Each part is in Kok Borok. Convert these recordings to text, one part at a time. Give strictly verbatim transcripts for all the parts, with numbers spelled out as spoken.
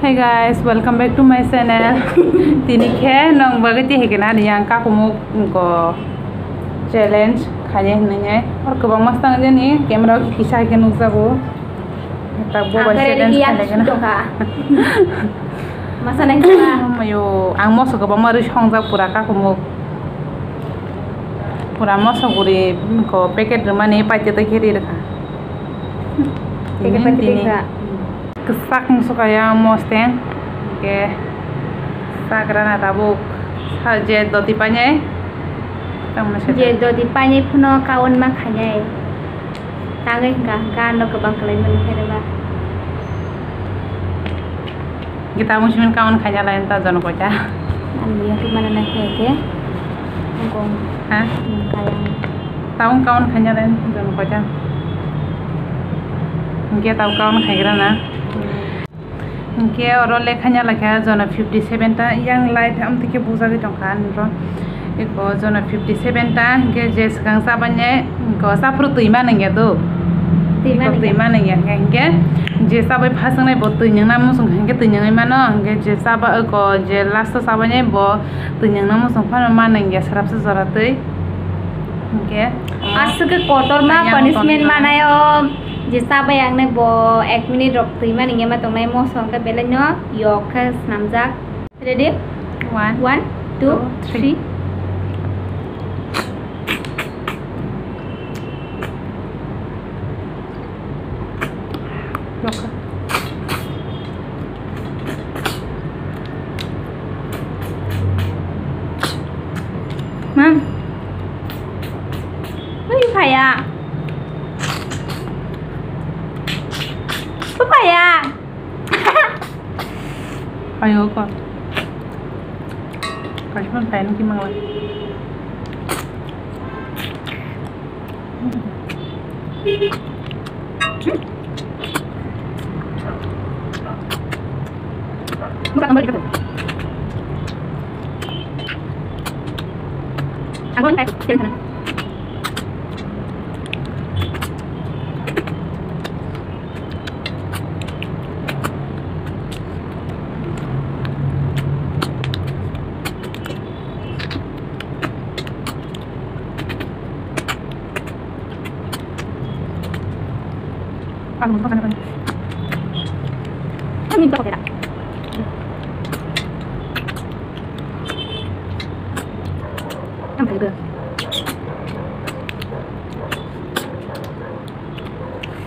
Hey guys, welcome back to my channel. Tini khe nong bagwi tihikena ni ang kakumuk ko challenge khainai hinwi nai. Or kwbangma swtang jani camera o kisa khe nukjago. Tak bo bai challenge khainai gana. Masa nai kha. Mayo, ang moso kwbangma rwi songjak pura kakumuk. Pura moso guri ko packet rwmani paite tai khe ri rwkha. Packet packet rwkha. Kwchak wngsuka ya mosteng, hwnkhe chagrana tabuk je doti painai, tamo se je doti painai phano kaon ma khainai, tangwi hwnkha hwnkha ano kwbang kwlai mani khe rwma. Hwnkhe tabuk simi kaon khaina lai ta jono koita. Ani yakhe mana na khe khe. Tabuk kaon khaina lai jono koita. Hwnkhe tabuk kaon khaigrana. Hwnkhe oro lekha nya lakha jono fifty seven ta, yang light amtwi khe bujagwi tongkha ani oro. Eko jono fifty seven ta, hwnkhe je swkang chabani, eko chaphuru twi ma nangya do. Twi ma nangya. Twi ma nangya, hwnkhe je chabai phasongnai bo twi nangna muchung kha, hwnkhe twi nangwi mano, hwnkhe je chaba, eko je last o chabani bo twi nangna muchung phano ma nangya, swrapsa jora twi. Hwnkhe aswk khe kotorma punishment manai o. Je chabai ang nai bo ek minute rok twi mani nge ma tongnai moso hwnkhe belai no yok khe snamjak. Ready? One, two, three. Mam. Ui, phaya. Papaya. Ayo ko. Kaisa phai nang kimang la.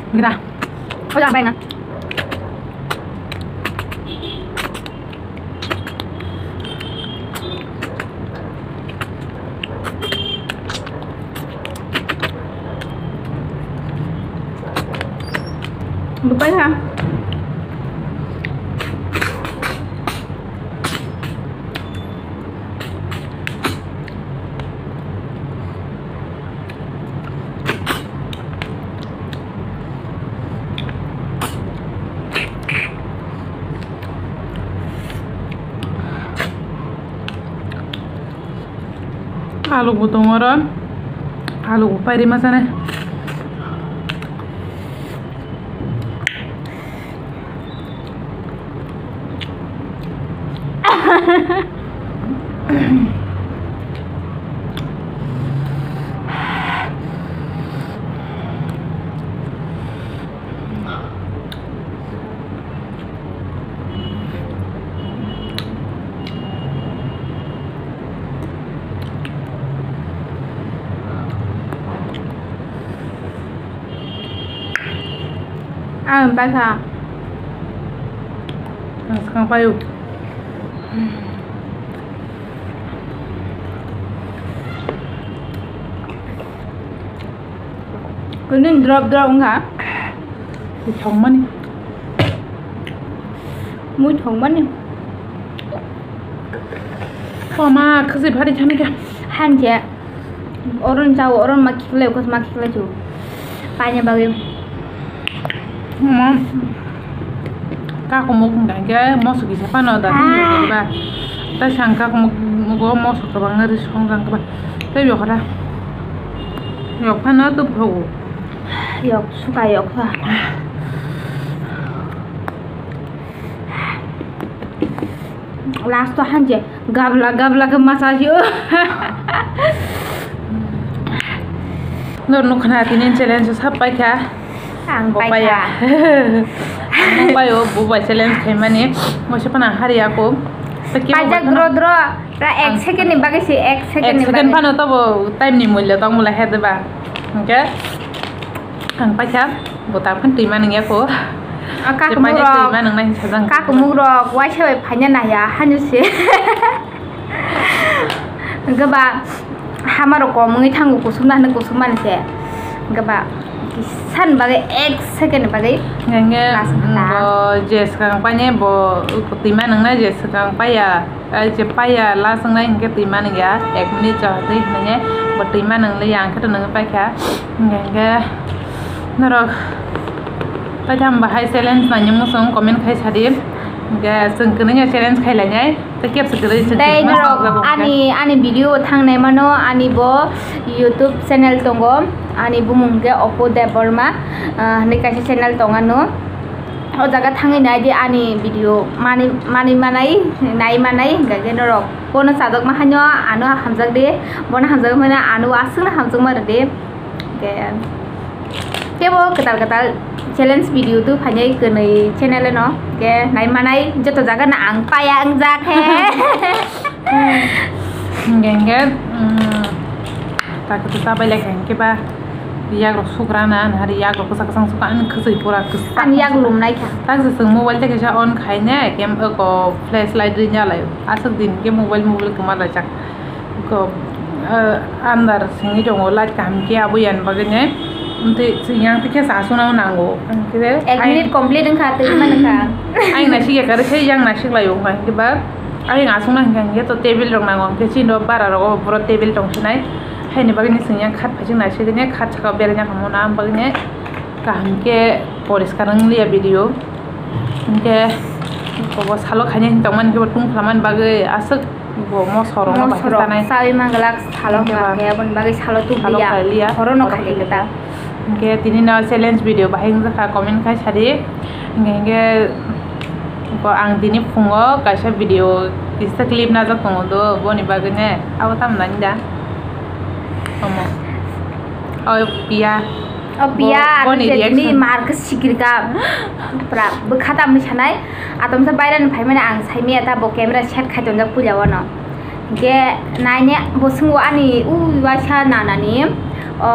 Gira. Oja, bai na. Lupa ya. Alu bo tongo oro, alu bo pairi masa nai. Ang paikha. Ang swkang paio. Kwnwi drop drop wngkha. Thongmani. Mui thongmani. O ma, khasi phari thani kha. Hanje. Oron jao, oron ma khiklai, okos ma khiklai chu. Paina bagwi. Mo. Kakumuk hwnkha hwnkhe moso kisa phano da ba. Ta sang kakumuk mugo moso kwbangma ri songjak ba. Tei yokra. Yok phano tubthogo. Yok suka yok pha. Last o hanje gabla gabla khe masa jio. Nor nukha na tini challenge sap paikha. Ang Bo paikha. Paikha. Ang paio, bo bai challenge khaimani. Mo se pana hari ako. Paijak dro dro. Pra ek second ni bagwi se, ek second ni bagwi. Ek second phano tobo time ni mulya tong mula he deba. Hingke ang paikha. Bo ta phano twi manung ya ko. Ah, kakumuk rok. Twi manung nai sajang. Kakumuk rok waisa bai phaina naiya, hanu se. Hingke ba hama rok kom wngwi thango, kusum na hwnwi kusum mani se. Hingke ba kisan bagwi, ek second bagwi. Hingke, nas kha ta. Bo je swkang paine bo twi manung nai je swkang paiya. Ai je paiya last wngnai hingke twi mani ya, ek minute chahotwi hinwi bo twi mani wngli ya, ang khe to nungwi paikha. Hingke hingke norok paitham bahai challenge nainwi muchung comment khai sadi. Hingke chwng kwnwi ya challenge khai lainai, tei kebsa kwrwi chwng Tei kwnwi norok sajago hingke. Ani, ani video thangnai mano, ani bo YouTube channel tongo, ani bumung hingke Oppo Debbarma, ah, hinwi kaisa channel tong ano. O jaga thangwi nai di ani video mani, mani manai, nai manai, hingka khe norok bono chajak ma haino ano hamjak di, bono hamjak mano ano aswkno hamjakma rwdi. Hingke kebo kwtal kwtal challenge video tu phainai kwnwi channel no, hingke nai manai joto jaga no ang paya wngjak he. Hingke hingke, mm, ta khe ta bai lai kha hingke ba. Yagrok sukrana, ani hari yagrok kwchak kwchang sukha, ani khwchwi pura kwchak. Ani yak lumnai kha. Taksa chwng mobile tei kaisa on khaine, kem oko flashlight rinjak lai. Aswk din khe mobile, mobile kwma laijak. Ko, eh, andar singwi tongo, light kaham khe abo yani bagwino. Amtwi chwng yang twi khe sa suna nango. Ang khe Ek ai- minute complete wngkha, twi mano kha. Ang naisik ya kare khe yang naisik lai wngkha, hwnkhe ba. Ayang aswkno hwnkha hwnkhe to table rok nango, hwnkhe chini o bara rogo boro table tong sinai. Haini bagwino chwng yang khat phaising naisigwini khat saka o beraina khamuna, ang bagwino kaham khe poriskar wngliya video. Hwnkhe bo salo khaina hinwi tongmani hwnkhe bo tungphlamani bagwi aswk bo moso rokno bahai Moso rok sanai. Chawi manglak salo Hwnkhe ba hwnkha khe aboni bagwi salo salo tubliya. Khailiya, Horono horo khailiya khailiya. Khe tini no challenge video bahai wngjakha, comment khai sadi. Hwnkhe, hwnkhe, bo ang tini phungo kaisa video kisa clip najak tongo do, boni bagwi ne abo tamo nani da? Omo. O piya. O piya, Bo-, aro boni je tini reaction. Mar khe sikirka. Pra bwkha tamni sanai. Atomsa bairani phaimani ang saimaya ta bo camera set khai tonjak puila wano. Hingke naine bo swngo ani ui waisa nanani, o,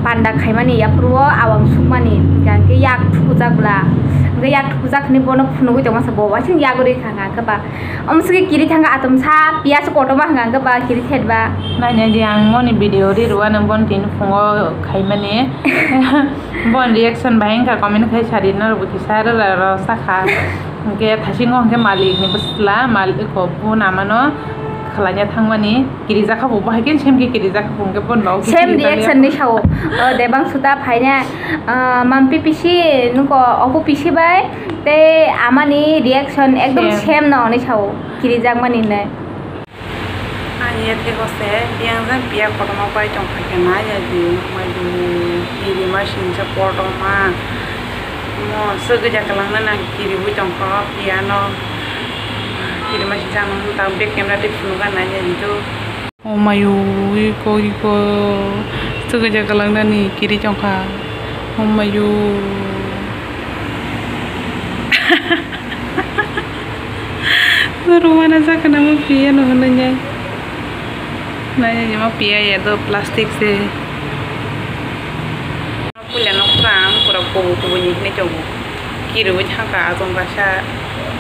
panda khaimani yaphuru o awang sukmani, hingke yak thukujak bwla. Hingke yak thukujak hinui bono phunugui tongmasa bo waising yagurui kha hingke ba. Omo sigi kiri thangka atomsa piyas kotorma hingka hingke ba kiri thetba. Nainai di ang moni video ri rwano bon tini phungo khaimani. Bon reaction bahai wngkha comment khai sadi norokbo kisa rwla rw sakha. Hingke thaisingo hingke malikni bwsla, malik ko bo namano khwlaina thangmani, kirijak kha bo, bo hai khe same khe kirijak kha bo, hingke bo nok Same reaction ni sao. O, Debang Suta phaina, ah, Mampi pisi, nuko Opu pisi bai, tei amani reaction ekdom Same. Same no hinui sao, kirijak mani hinui. Ani yathego se biyang jang piya kotorma bai tongkha khe nai ya di, mai di, kiri ma sinsa kotorma. Mo swgwi ja kwlangna nang kiriwi tongkha o piya no. Kiri ma sinsa ang nang ta bek camera tei phunukha nai ya di do. O mayo, iko, iko, swgwi ja kwlangna ni kiri tongkha. O mayo. Rwmana jakana mo piya no hwnwi nai. Nai nai mo piya ya do plastic se. Puila no pura ang pura kubu kubu ni hinwi tongo. Kiriwi thangkha atong kaisa.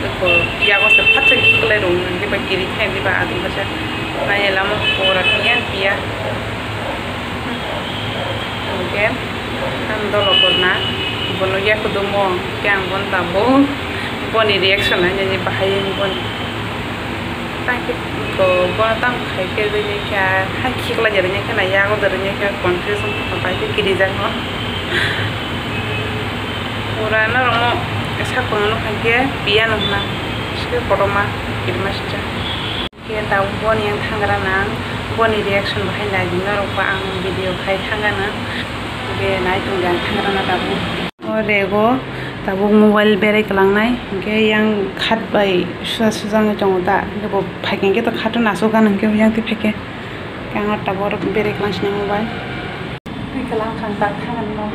Eko yago se phatsa kiklai rw hwnwi ba kiri thai ba atong kaisa. Nai lama pura piya piya. Hwnkhe ang dolo korna bono yakudumo khe ang bono tabuk boni reaction nainani bahai boni tangkhe bo bono tamo khai khe rwini khe hai khiklai rwini khe na yago rwini khe confuse wngkha pai khe kirijakno pura norokno sakhung nukha khe piya nukna sikhe kotorma kirima sijak. Khe tabuk boni yang thangra nang, boni reaction bahai nai di norok ba ang video khai thangana. Khe nai tong di ang thangra na tabuk. O rego Tabuk mobile berai kwlangnai, hwnkhe yang khat bai suja suja wngwi tongo da, hwnkhe bo phaikhe hwnkhe to khat o nasuk gana hwnkhe yang twi phaikhe, hwnkhe ang tabuk oro berai kwlang sinai mobile. Twi kwlang kha, tak thang ani no.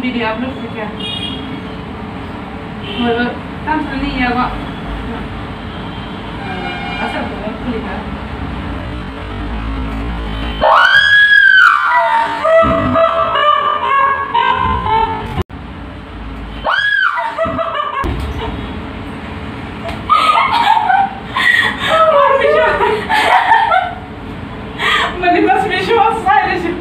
Video upload khaikha. Tamo ni yago. Asa bo khulika. Mani mas mi shi was sai de shi.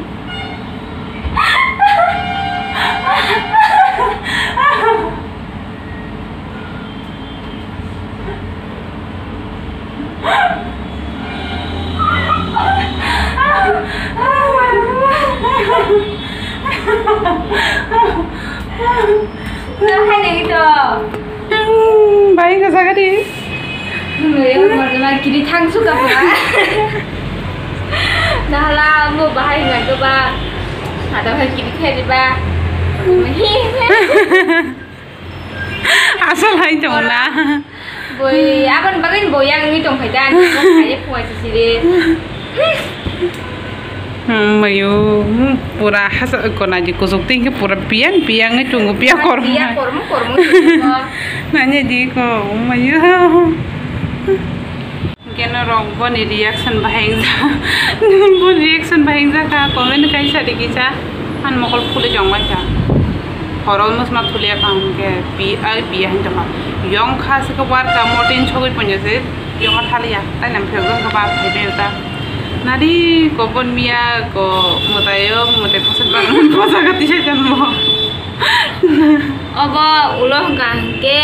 Hai lagi to. Hmm, bai ka jaga di. Nungwi ang morjama kiri thang suka ba. Nahala mo bahai na go ba. Ada hai kiri khai di ba. Hi. Asal hai tong na. Boi, abon bagin boi ang ni tong khai da. Ni khai phua si si de. Hmm, mayo, hmm, pura hasa kona ji kusuk ting ke pura pian piang e tungu pia kormo. Pia kormo, kormo. Nanya ji ko, mayo. Keno rok boni reaction bahai wngja. Boni reaction bahai wngja kha, comment kaisa di kisa. An mokol phule jong bai kha. Horo musma thulia kha hwnkhe pi, ai pi hai tongma. Yong kha se khe war ka motin chogwi ponyo se. Yong thaliya, tai nam phek jong kha ba phai be ta. Nari ko bon miya ko mutayo mutai posa ba posa ka tisai janmo. Obo ulo hwnkha hwnkhe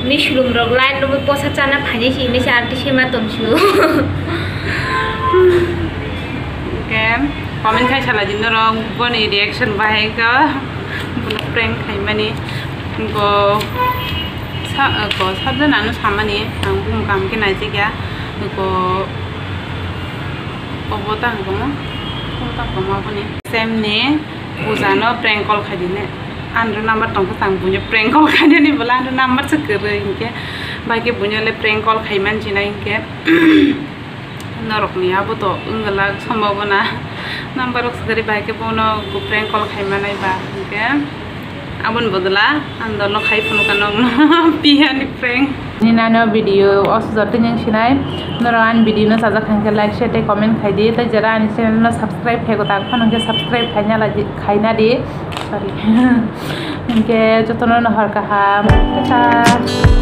ni sulum rok line rwgwi posa chana phainai se hinwi se R T C ma tongsu. Hwnkhe comment khai sala di norok boni reaction bahai kha bono prank khaimani go sa go sabjana no samani ang bumung kam khe naijak ya go obo ta hwnkhe mo ta koma boni sem ni. Puja no prank call khai dine. Andro number tongkha tang buino prank call khai dine bola andro number se kwrwi hinkhe bai khe buino le prank call khai man sinai hinkhe norok ni abo to wngwlak sombobona number rok se kwrwi bai khe bono prank call khai manai ba hinkhe aboni bodol ang dol no khai phunukha nokno piya ni prank. Nini ano video o sujak tini wng sinai. Norok ani video no sajak kha hwnkhe like, share tei comment khai di. Tei jara ani channel no subscribe khai kwtak phano hwnkhe subscribe khaina lai di, khaina di. Sorry. Hwnkhe jotono no hor kaham. Tata.